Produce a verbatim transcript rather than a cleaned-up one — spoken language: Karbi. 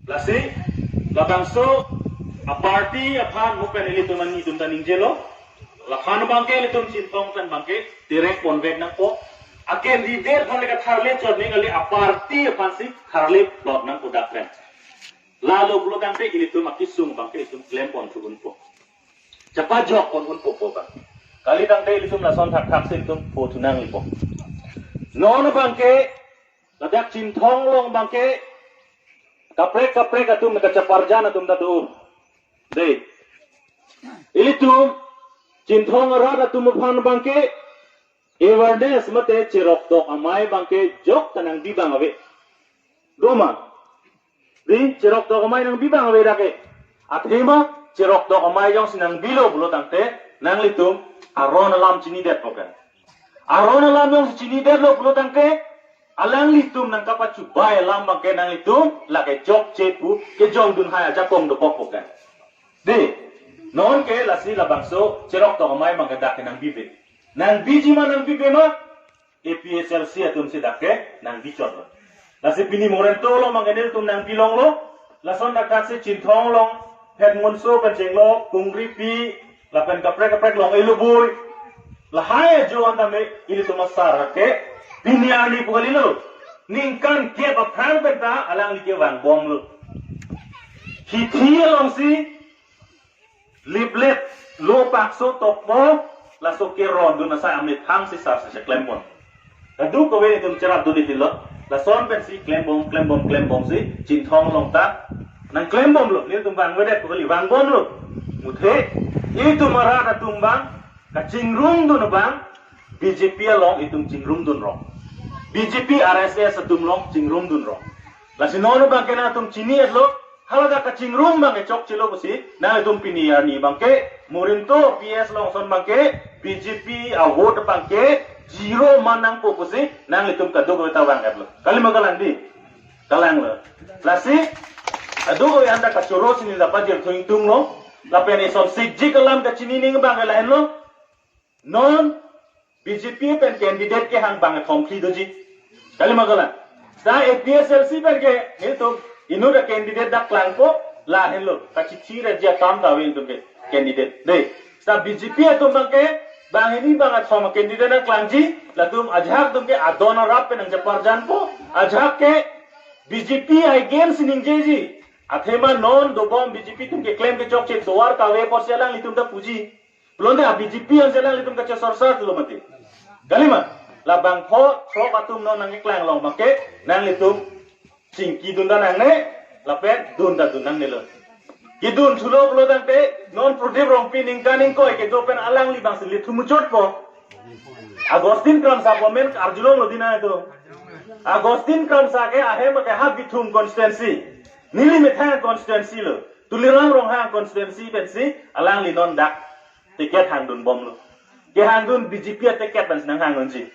Lasi, labangso a-party aphan mo pen ilitum ani atum ta ningjelo. Laphan abangke ilitum Chinthong pen abangke direct ponvek nangpo. A-candidate aphan le katharle chot ning kali, a-party aphansi tharle plot nangpo dak pen. Lalo pulo tangte ilitum akesung abangke ilitum klem pon thu unpo. Chepajok pon unpo po abang. Kali tangte ilitum lason thakthaksi ilitum po thu nanglipo. Non abangke ladak Chinthong along abangke kaprek kaprek atum kacheparjan atum ta do. Dei. Ilitum Chinthong arat atum aphan abangke awareness mate cheroktok amei abangke jok ta nangbi abang ave. Do ma? Dei, cheroktok amei nangbi abang ave dak ke. Athema cheroktok amei jongsi nangbilo pulo tangte nanglitum aron alam chinidetpo kan. Aron alam jongsi chinidetlo pulo tangte alanglitum nangkapachubai alam abangke nanglitum lake jokche pu kejongdun hai ajakong dokokpo kan. Dei, non ke lasi labangso cheroktok amei abangke dak ke nangbibe. Nangbiji ma nangbibe ma? A P H L C atumsi dak ke nangbichotlo. Lasi pini Morento along abangke nelitum nangbilonglo. Lason thakthaksi Chinthong along, Phet Munso pen Chenglok, Kungripi, lapen kaprek kaprek along Elubui. Lahai ajo an tame ilitum asar ke pini arni pu kalilo. Ningkan kep aphrang pen ta alangli ke vangbomlo. Hithi alongsi leaflet lo pakso tokpo, laso kerondun asai amethangsi sar si klempon. Kadokave itum cherapdun itilo. Lason pensi klembom, klembom, klembomsi Chinthong along ta nangklembomlo. Nelitum vangvedet pu kali, vangbomlo. Muthe itum arat atum abang kachingrumdun abang B J P along itum chingrumdun rong. B J P R S S atum along chingrumdun rong. Lasi non abangke nangtum chini-etlo, haladak kachingrum abangke chokchelo pusi nangtum pini arni abangke Morento P S along ason abangke B J P a-vote abangke zero man nangpo pusi nanglitum kadokave ta vang-etlo. Kalima kalang dei? Kalanglo. Lasi kadokave anta kachoro si neli ta pajirthu ingtunglo. Lapen ison sikjik alam kachini ning abangke lahenlo. Non B J P pen candidate kehang abang thomphli doji. Kalima kalang? Sa A P H L C pen ke nelitum inut a-candidate dak klangpo, lahenlo. Kachithi reji akam ta ave itum ke candidate. Dei. Sa B J P atum abangke bang hini bang athom candidate dak klangji, latum ajahak atum ke adon arap pen nangcheparjanpo, ajahak ke B J P against ningjeji. Athema non dobom B J P atum keklem kechokche tovar kave apotsi alanglitum ta puji. Pulote a-B J P ansi alanglitum kachesorsar thulo mati. Kalima, labangpho throk atum non nangkeklang along abangke nanglitum chingkidun ta nangne, lapen dun ta dun nangnelo. Kedun thulo pulo tangte non Prodip Rongpi ningkan ingkoi kedo pen alangli abangsi lithumuchotpo. Augustine Kramsa appointment arjulonglo dina itu. Augustine Kramsa ke ahem ke ha Bithung constituency. Neli methang constituency lo. Tuliram Ronghang constituency pensi alangli non dak ticket hangdunbomlo. Kehangdun B J P a-ticket pensi nanghangdunji.